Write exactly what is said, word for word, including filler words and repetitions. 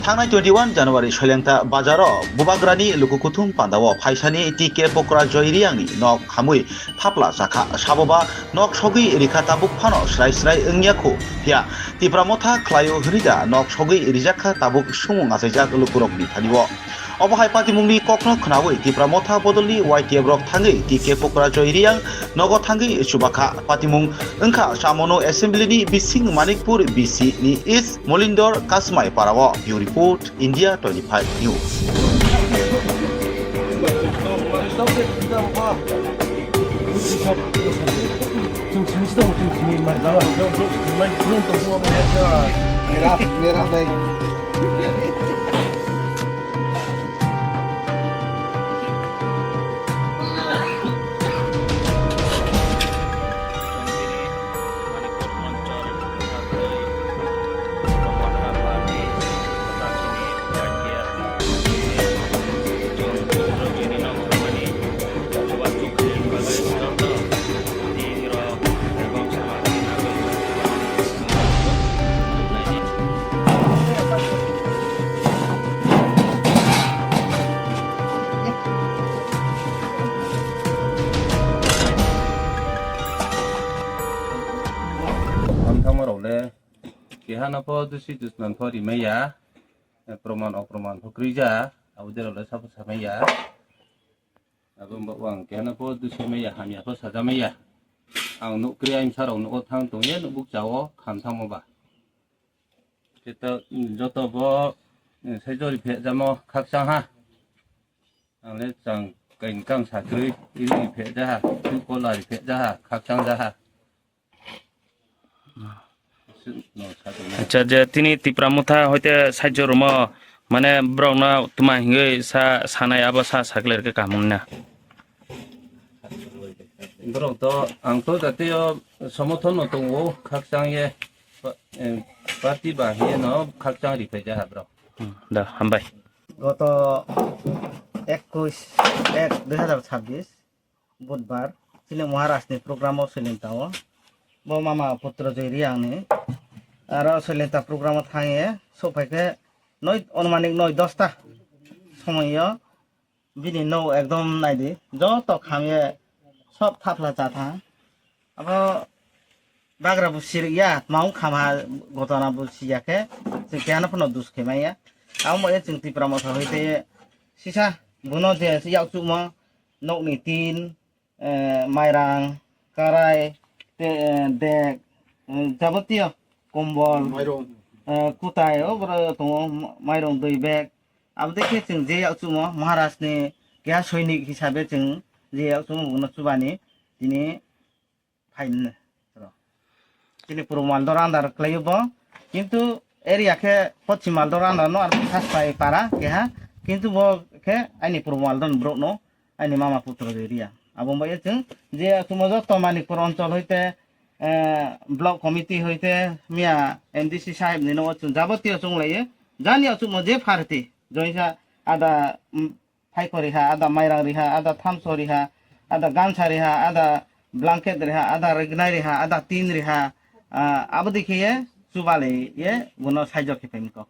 Thangnai twenty-one January Soilengta bazaro Bubagrani luku kuthum pandao phaisani T K Pokra Joy Reangni nok hamwi thapla chakha. Saboba nok sogwi rikha tabuk phano srai srai wngya khu. Phiya Tipra Motha khlaio hwnwi da nok sogwi rijakha tabuk sumung achaijak lukurokni thanio. Obo hai patimungni kokno khnaui Tipra Motha bodolni Y T F rok thangwi T K Pokra Joy Reang nogo thangwi chubakha. Patimung wngkha Chamonu Assembly ni bising Manikpur B C ni East Molindor Kasmai parao. Bureau Report, India twenty-five News. Ang thangma rok le keha no pho dusi dusman pho rimai ya, proman oproman pho kwrwi ja, abo de rok le sabo samai ya. Abo wngba ang keha no pho dusi mai ya, hamya pho saja mai ya. Ang nuk kwrwi, ang sa rok nugo thang tong ya, nukbuk cha o kham thangma ba. Khe to, mm, joto bo, mm, sai jori phejamo khakchang ha. Ang le chang kain kang sa kwrwi, iri pheja ha, tu kola ri pheja ha, khakchang ja ha. Acha, je tini Tipra Motha hoite sajjo rwmo, mane borokno tuma hingwi sa sanai abo sa sakler khe kaham wngna. Borok to, ang to jatiyo somorthon no tongo, khakchang ye, pa-, em, party ba hiye no khakchang ri phaija ha borok. Hmm, da, hambai. Goto ekush ek dui hazar chabbish, Budbar, chini Maharaj ni program o Soilingta o. Bo mama putro Joy Reang ni. Aro Soilingta program o thang ye, sok phai khe noi, onumanik noi dosta somoi o. Bini nou ekdom naidi, joto khamye sob thapla cha thang. Abo bagra bo sirikya, maung khamha gotona bo siya khe, chwng kehano phano dus khe manya. Amo ye chwng Tipra Motha hoite sisa bono je yak chukmo nokni tin, eh, mairang, karai, te-, eh, dek, eh, jabotiyo kombol, mairong. Eh, kutai, o boro tongo, ma-, mairong dui bag. Abo de khe chwng je yak chumo Maharaj ni keha soinik hisabe chwng je yak chumo bono chubani tini phainai. Chini Purbo Maldor under kwlaio bo. Kintu area khe Poschim Maldor under no ar Khaspai para keha. Kintu bo khe aini Purbo Maldor ni borok no, aini mama putro de area. Abo bai chwng je yak chumo joto Manikpur onchol hoite, eh, block committee hoite miya M D C sahib ni no chwng jabotiyo chwng laio. Jani yak chumo je pharti, joisa ada, mm, phaikho riha, ada mairang riha, ada thamso riha, ada gansa riha, ada blanket riha, ada rignai riha, ada tin riha, ah, abo dikhe ye chubalai ye bono saijo khe phaimko.